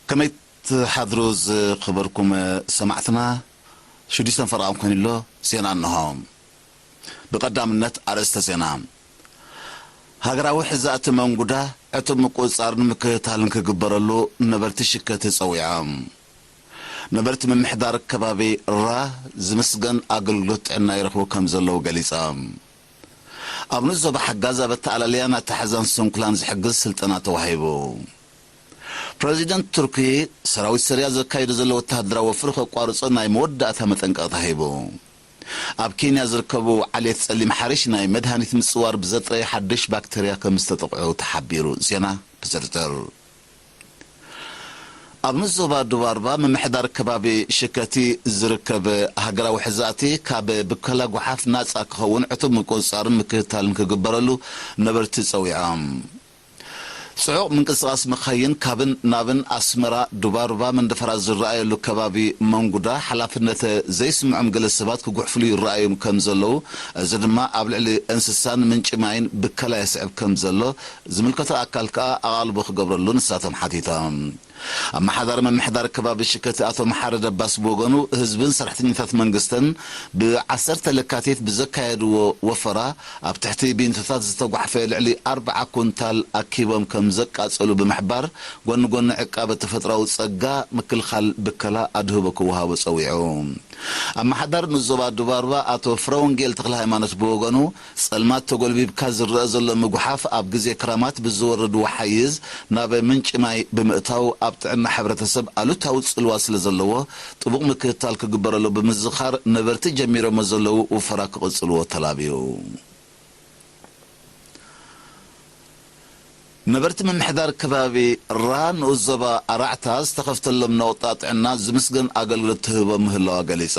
ከመይ ትሓድሩ ዝኸበርኩም ሰማዕትና? ሽዱሽተ ፈረቓ ኮይኑ ኣሎ። ዜና እንሆ። ብቐዳምነት ኣርእስተ ዜና። ሃገራዊ ሕዛእቲ መንጉዳ ዕቱብ ምቁጽጻርን ምክትታልን ክግበረሉ ነበርቲ ሽከቲ ጸዊዖም። ነበርቲ ምምሕዳር ከባቢ ራ ዝምስገን ኣገልግሎት ጥዕና ይረኽቡ ከም ዘለዉ ገሊጾም። ኣብ ንኡስ ዞባ ሓጋዝ ኣብ ኣተኣላልያን ኣተሓሕዛን ስንኩላን ዝሕግዝ ስልጠና ተዋሂቡ። ፕረዚደንት ቱርኪ ሰራዊት ሶርያ ዘካይዶ ዘሎ ወተሃደራዊ ወፍሪ ከቋርጾ ናይ መወዳእታ መጠንቀቕታ ሂቡ። ኣብ ኬንያ ዝርከቡ ዓሌት ጸሊም ሓሪሽ ናይ መድሃኒት ምጽዋር ብዘጥረየ ሓድሽ ባክተርያ ከም ዝተጠቕዑ ተሓቢሩ። ዜና ብዝርዝር። ኣብ ንኡስ ዞባ ዱባርባ ምምሕዳር ከባቢ ሽከቲ ዝርከብ ሃገራዊ ሕዛእቲ ካብ ብከላ ጓሓፍ ናጻ ክኸውን ዕቱብ ምቁጽጻርን ምክትታልን ክግበረሉ ነበርቲ ጸዊዖም። ጽዑቕ ምንቅስቓስ መኻይን ካብን ናብን ኣስመራ ዱባርባ መንደፈራ ዝረኣየሉ ከባቢ መንጉዳ ሓላፍነት ዘይስምዖም ገለ ሰባት ክጉሕፍሉ ይረኣዩ ከም ዘለዉ፣ እዚ ድማ ኣብ ልዕሊ እንስሳን ምንጪ ማይን ብከላ የስዕብ ከም ዘሎ ዝምልከቶ ኣካል ከኣ ኣቓልቦ ክገብረሉ ንሳቶም ሓቲቶም። ኣመሓዳሪ ምምሕዳር ከባቢ ሽከቲ ኣቶ መሓሪ ደባስ ብወገኑ፣ ህዝብን ሰራሕተኛታት መንግስትን ብዓሰርተ ለካቲት ብዘካየድዎ ወፈራ ኣብ ትሕቲ ቢንቶታት ዝተጓሕፈ ልዕሊ ኣርብዓ ኩንታል ኣኪቦም ከም ዘቃጸሉ ብምሕባር፣ ጎኒ ጎኒ ዕቃበ ተፈጥሮኣዊ ጸጋ ምክልኻል ብከላ ኣድህቦ ክወሃቦ ጸዊዑ። ኣመሓዳሪ ንኡስ ዞባ ዱባርባ ኣቶ ፍረወንጌል ተክለ ሃይማኖት ብወገኑ፣ ጸልማት ተጎልቢብካ ዝረአ ዘሎ ምጉሓፍ ኣብ ግዜ ክራማት ብዝወርድ ወሓይዝ ናብ ምንጪ ማይ ብምእታው ኣብ ጥዕና ሕብረተሰብ ኣሉታዊ ጽልዋ ስለ ዘለዎ ጥቡቕ ምክትታል ክግበረሉ ብምዝኻር ነበርቲ ጀሚሮሞ ዘለዉ ውፈራ ክቕጽልዎ ተላብዩ። ነበርቲ ምምሕዳር ከባቢ ራ ንኡስ ዞባ ኣራዕታ ዝተኸፍተሎም ነቑጣ ጥዕና ዝምስገን ኣገልግሎት ትህቦ ምህላዋ ገሊጻ።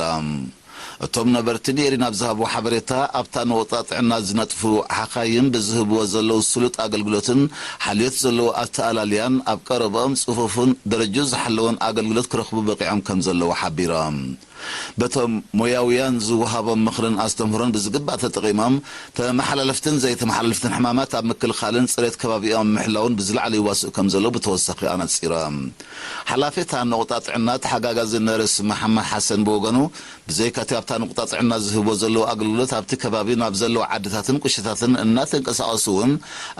እቶም ነበርቲ ንኤሪና ኣብ ዝሃብዎ ሓበሬታ፣ ኣብታ ነቑጣ ጥዕና ዝነጥፉ ሓኻይም ብዝህብዎ ዘለዉ ስሉጥ ኣገልግሎትን ሓልዮት ዘለዎ ኣተኣላልያን ኣብ ቀረብኦም ጽፉፍን ደረጃኡ ዝሓለወን ኣገልግሎት ክረኽቡ በቂዖም ከም ዘለዉ ሓቢሮም። በቶም ሞያውያን ዝወሃቦም ምኽርን ኣስተምህሮን ብዝግባእ ተጠቒሞም፣ ተመሓላለፍትን ዘይተመሓላለፍትን ሕማማት ኣብ ምክልኻልን ጽሬት ከባቢኦም ምሕላውን ብዝለዓለ ይዋስኡ ከም ዘለዉ ብተወሳኺ ኣነጺሮም። ሓላፊ እታ ነቑጣ ጥዕና ተሓጋጋዚ ነርስ መሓመድ ሓሰን ብወገኑ፣ ብዘይካ'ቲ ኣብታ ነቑጣ ጥዕና ዝህቦ ዘለዉ ኣገልግሎት፣ ኣብቲ ከባቢ ናብ ዘለዉ ዓድታትን ቁሸታትን እናተንቀሳቐሱ እውን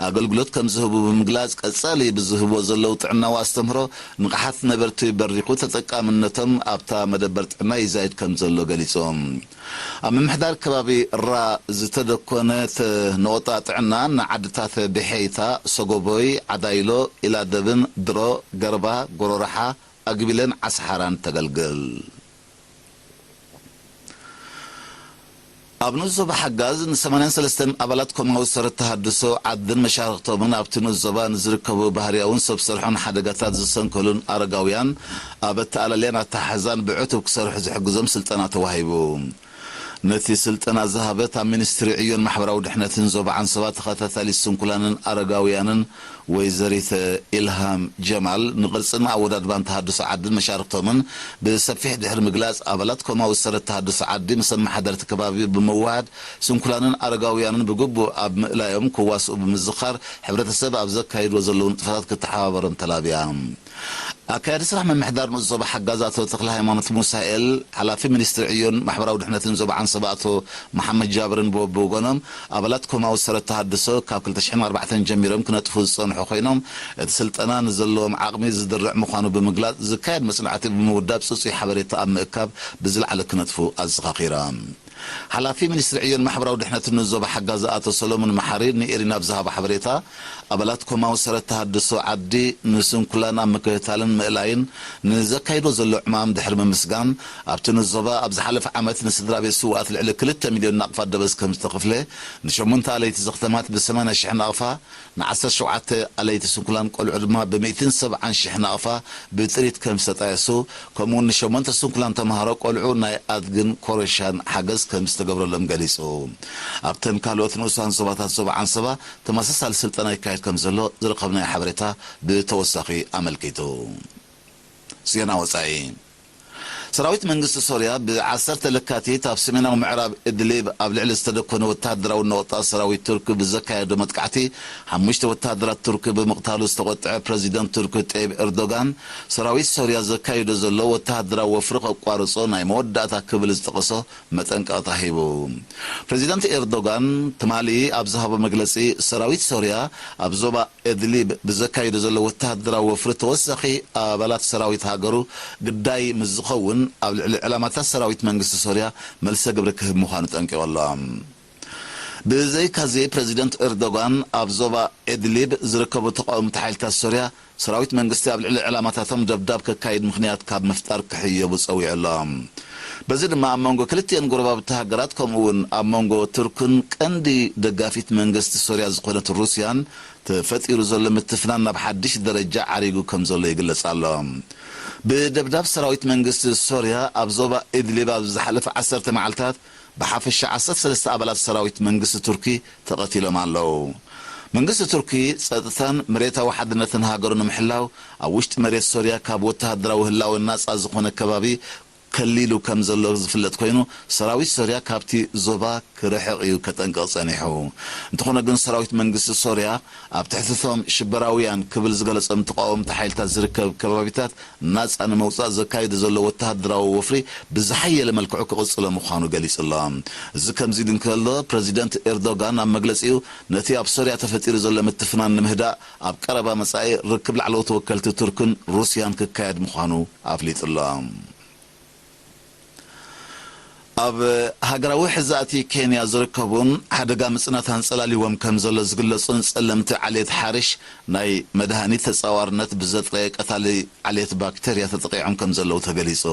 ኣገልግሎት ከም ዝህቡ ብምግላጽ፣ ቀጻሊ ብዝህብዎ ዘለዉ ጥዕናዊ ኣስተምህሮ ንቕሓት ነበርቲ በሪኹ ተጠቃምነቶም ኣብታ መደበር ጥዕና ይዛይድ ከም ዘሎ ገሊጾም። ኣብ ምምሕዳር ከባቢ ራ ዝተደኮነት ነቑጣ ጥዕና ንዓድታት ብሐይታ፣ ሰጎቦይ፣ ዓዳይሎ፣ ኢላደብን፣ ድሮ፣ ገርባ፣ ጎሮረሓ፣ ኣግቢለን ዓሳሓራን ተገልግል። ኣብ ንኡስ ዞባ ሓጋዝ ን ሰማንያን ሰለስተን ኣባላት ኮማዊ ሰረት ተሃድሶ ዓድን መሻርኽቶምን ኣብቲ ንኡስ ዞባ ንዝርከቡ ባህርያውን ሰብ ሰርሖን ሓደጋታት ዝሰንከሉን ኣረጋውያን ኣብ ኣተኣላልያን ኣተሓሕዛን ብዕቱብ ክሰርሑ ዝሕግዞም ስልጠና ተዋሂቡ። ነቲ ስልጠና ዝሃበት ኣብ ሚኒስትሪ ዕዮን ማሕበራዊ ድሕነትን ዞባ ዓንሰባ ተኸታታሊት ስንኩላንን ኣረጋውያንን ወይዘሪት ኢልሃም ጀማል፣ ንቕርጽን ኣወዳድባን ተሃድሶ ዓድን መሻርኽቶምን ብሰፊሕ ድሕሪ ምግላጽ፣ ኣባላት ኮማዊ ሰረት ተሃድሶ ዓዲ ምስ ኣመሓደርቲ ከባቢ ብምውሃድ፣ ስንኩላንን ኣረጋውያንን ብግቡእ ኣብ ምእላዮም ክዋስኡ ብምዝኻር፣ ሕብረተሰብ ኣብ ዘካይድዎ ዘለዉ ንጥፈታት ክተሓባበሮም ተላብያ። ኣካያዲ ስራሕ ምምሕዳር ንኡስ ዞባ ሓጋዝ ኣቶ ተክለ ሃይማኖት ሙሳኤል፣ ሓላፊ ሚኒስትሪ ዕዮን ማሕበራዊ ድሕነትን ዞባ ዓንሰባ ኣቶ መሓመድ ጃብርን ብወገኖም፣ ኣባላት ኮማዊ ሰረት ተሃድሶ ካብ ክልተ ሽሕን ኣርባዕተን ጀሚሮም ክነጥፉ ዝጸንሑ ኮይኖም፣ እቲ ስልጠና ንዘለዎም ዓቕሚ ዝድርዕ ምዃኑ ብምግላጽ፣ ዝካየድ መጽናዕቲ ብምውዳብ ጽጹይ ሓበሬታ ኣብ ምእካብ ብዝለዓለ ክነጥፉ ኣዘኻኺሮም። ሓላፊ ሚኒስትሪ ዕዮን ማሕበራዊ ድሕነትን ንኡስ ዞባ ሓጋዝ ኣቶ ሰሎሞን መሓሪ ንኤሪና ኣብ ዝሃቦ ሓበሬታ፣ ኣባላት ኮማዊ ሰረት ተሃድሶ ዓዲ ንስንኩላን ኣብ ምክትታልን ምእላይን ንዘካይዶ ዘሎ ዕማም ድሕሪ ምምስጋን፣ ኣብቲ ንኡስ ዞባ ኣብ ዝሓለፈ ዓመት ንስድራ ቤት ስውኣት ልዕሊ ክልተ ሚልዮን ናቕፋ ደበስ ከም ዝተኸፍለ፣ ንሸሞንተ ኣለይቲ ዘኽተማት ብሰማንያ ሽሕ ናቕፋ፣ ንዓሰርተ ሸውዓተ ኣለይቲ ስንኩላን ቆልዑ ድማ ብሚእትን ሰብዓን ሽሕ ናቕፋ ብጥሪት ከም ዝተጣየሱ፣ ከምኡውን ንሸሞንተ ስንኩላን ተምሃሮ ቆልዑ ናይ ኣድግን ኮረሻን ሓገዝ ከም ዝተገብረሎም ገሊጹ። ኣብተን ካልኦት ንኡሳን ዞባታት ዞባ ዓንሰባ ተመሳሳሊ ስልጠና ይካየድ ከም ዘሎ ዝረኸብናዮ ሓበሬታ ብተወሳኺ ኣመልኪቱ። ዜና ወጻኢ። ሰራዊት መንግስቲ ሶርያ ብዓሰርተ ለካቲት ኣብ ሰሜናዊ ምዕራብ እድሊብ ኣብ ልዕሊ ዝተደኮነ ወተሃደራዊ ነቑጣ ሰራዊት ቱርክ ብዘካየዶ መጥቃዕቲ ሓሙሽተ ወተሃደራት ቱርክ ብምቕታሉ ዝተቖጥዐ ፕረዚደንት ቱርክ ጠይብ ኤርዶጋን፣ ሰራዊት ሶርያ ዘካይዶ ዘሎ ወተሃደራዊ ወፍሪ ከቋርጾ ናይ መወዳእታ ክብል ዝጠቐሶ መጠንቀቕታ ሂቡ። ፕረዚደንት ኤርዶጋን ትማሊ ኣብ ዝሃቦ መግለጺ፣ ሰራዊት ሶርያ ኣብ ዞባ እድሊብ ብዘካይዶ ዘሎ ወተሃደራዊ ወፍሪ ተወሳኺ ኣባላት ሰራዊት ሃገሩ ግዳይ ምስ ዝኸውን ኣብ ልዕሊ ዕላማታት ሰራዊት መንግስቲ ሶርያ መልሰ ግብሪ ክህብ ምዃኑ ጠንቂቑ ኣሎ። ብዘይካዚ ፕረዚደንት ኤርዶጋን ኣብ ዞባ እድሊብ ዝርከቡ ተቃወምቲ ሓይልታት ሶርያ ሰራዊት መንግስቲ ኣብ ልዕሊ ዕላማታቶም ደብዳብ ከካይድ ምኽንያት ካብ ምፍጣር ክሕየቡ ጸዊዑ ኣሎ። በዚ ድማ ኣብ መንጎ ክልቲኤን ጎረባብቲ ሃገራት ከምኡ እውን ኣብ መንጎ ቱርክን ቀንዲ ደጋፊት መንግስቲ ሶርያ ዝኾነት ሩስያን ተፈጢሩ ዘሎ ምትፍናን ናብ ሓድሽ ደረጃ ዓሪጉ ከም ዘሎ ይግለጽ ኣሎ። ብደብዳብ ሰራዊት መንግስቲ ሶርያ ኣብ ዞባ ኢድሊብ ኣብ ዝሓለፈ ዓሰርተ መዓልታት ብሓፈሻ ዓሰርተ ሰለስተ ኣባላት ሰራዊት መንግስቲ ቱርኪ ተቐቲሎም ኣለዉ። መንግስቲ ቱርኪ ጸጥታን መሬታዊ ሓድነትን ሃገሩ ንምሕላው ኣብ ውሽጢ መሬት ሶርያ ካብ ወተሃደራዊ ህላወ ናጻ ዝኾነ ከባቢ ከሊሉ ከም ዘሎ ዝፍለጥ ኮይኑ፣ ሰራዊት ሶርያ ካብቲ ዞባ ክርሕቕ እዩ ከጠንቅቕ ጸኒሑ። እንተኾነ ግን ሰራዊት መንግስቲ ሶርያ ኣብ ትሕቲ እቶም ሽበራውያን ክብል ዝገለጾም ተቃወምቲ ሓይልታት ዝርከብ ከባቢታት ናጻ ንምውጻእ ዘካይዱ ዘሎ ወተሃደራዊ ወፍሪ ብዝሓየለ መልክዑ ክቕጽሎ ምዃኑ ገሊጹ ኣሎ። እዚ ከምዚ ኢሉ እንከሎ፣ ፕረዚደንት ኤርዶጋን ኣብ መግለጺኡ ነቲ ኣብ ሶርያ ተፈጢሩ ዘሎ ምትፍናን ንምህዳእ ኣብ ቀረባ መጻኢ ርክብ ላዕለዎት ተወከልቲ ቱርክን ሩስያን ክካየድ ምዃኑ ኣፍሊጡ ኣሎ። ኣብ ሃገራዊ ሕዛእቲ ኬንያ ዝርከቡን ሓደጋ ምጽናት ኣንጸላልይዎም ከም ዘሎ ዝግለጹን ጸለምቲ ዓሌት ሓርሽ ናይ መድሃኒት ተጻዋርነት ብዘጥረየ ቀታሊ ዓሌት ባክተርያ ተጠቒዖም ከም ዘለዉ ተገሊጹ።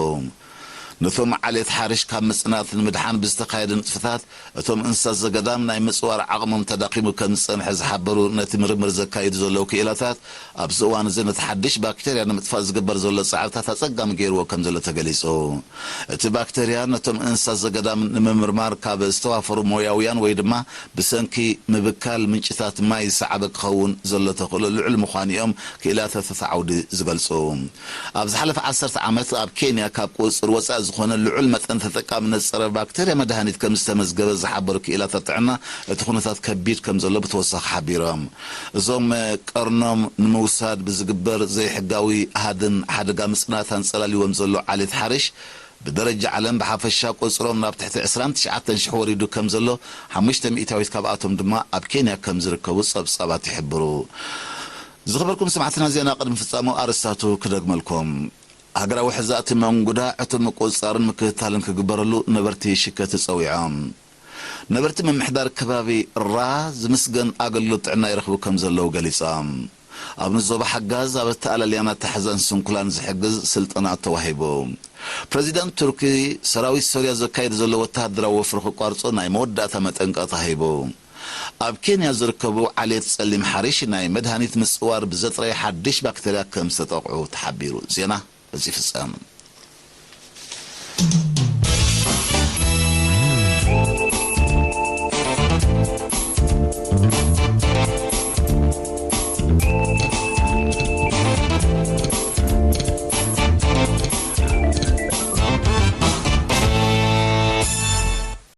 ነቶም ዓሌት ሓርሽ ካብ ምጽናት ንምድሓን ብዝተኻየደ ንጥፈታት እቶም እንስሳት ዘገዳም ናይ ምጽዋር ዓቕሞም ተዳኺሙ ከም ዝጸንሐ ዝሓበሩ ነቲ ምርምር ዘካይዱ ዘለዉ ክኢላታት ኣብዚ እዋን እዚ ነቲ ሓድሽ ባክተርያ ንምጥፋእ ዝግበር ዘሎ ጻዕርታት ኣጸጋሚ ገይርዎ ከም ዘሎ ተገሊጹ። እቲ ባክተርያ ነቶም እንስሳት ዘገዳም ንምምርማር ካብ ዝተዋፈሩ ሞያውያን ወይ ድማ ብሰንኪ ምብካል ምንጭታት ማይ ዝሰዓበ ክኸውን ዘሎ ተኽእሎ ልዑል ምዃኑ እዮም ክኢላታት እቲ ዓውዲ ዝገልጹ። ኣብ ዝሓለፈ ዓሰርተ ዓመት ኣብ ኬንያ ካብ ቁጽጽር ወጻኢ ዝኾነ ልዑል መጠን ተጠቃምነት ጸረ ባክተርያ መድሃኒት ከም ዝተመዝገበ ዝሓበሩ ክኢላታት ጥዕና እቲ ኩነታት ከቢድ ከም ዘሎ ብተወሳኺ ሓቢሮም። እዞም ቀርኖም ንምውሳድ ብዝግበር ዘይሕጋዊ ሃድን ሓደጋ ምጽናት ኣንጸላልይዎም ዘሎ ዓሌት ሓርሽ ብደረጃ ዓለም ብሓፈሻ ቁጽሮም ናብ ትሕቲ ዕስራን ትሽዓተን ሽሕ ወሪዱ ከም ዘሎ ሓሙሽተ ሚእታዊት ካብኣቶም ድማ ኣብ ኬንያ ከም ዝርከቡ ጸብጻባት ይሕብሩ። ዝኸበርኩም ሰማዕትና ዜና ቅድሚ ፍጻሙ ኣርእስታቱ ክደግመልኩም። ሃገራዊ ሕዛእቲ መንጉዳ ዕቱብ ምቁጽጻርን ምክትታልን ክግበረሉ ነበርቲ ሽከቲ ጸዊዖም። ነበርቲ ምምሕዳር ከባቢ ራ ዝምስገን ኣገልግሎት ጥዕና ይረኽቡ ከም ዘለዉ ገሊጾም። ኣብ ንዞባ ሓጋዝ ኣብ ኣተኣላልያን ኣተሓሕዛን ስንኩላን ዝሕግዝ ስልጠና ተዋሂቡ። ፕረዚደንት ቱርኪ ሰራዊት ሶርያ ዘካየዱ ዘሎ ወተሃደራዊ ወፍሪ ክቋርጾ ናይ መወዳእታ መጠንቀቕታ ሂቡ። ኣብ ኬንያ ዝርከቡ ዓሌት ጸሊም ሓሪሽ ናይ መድሃኒት ምጽዋር ብዘጥረየ ሓድሽ ባክተርያ ከም ዝተጠቕዑ ተሓቢሩ። ዜና በዚ ይፍጸም።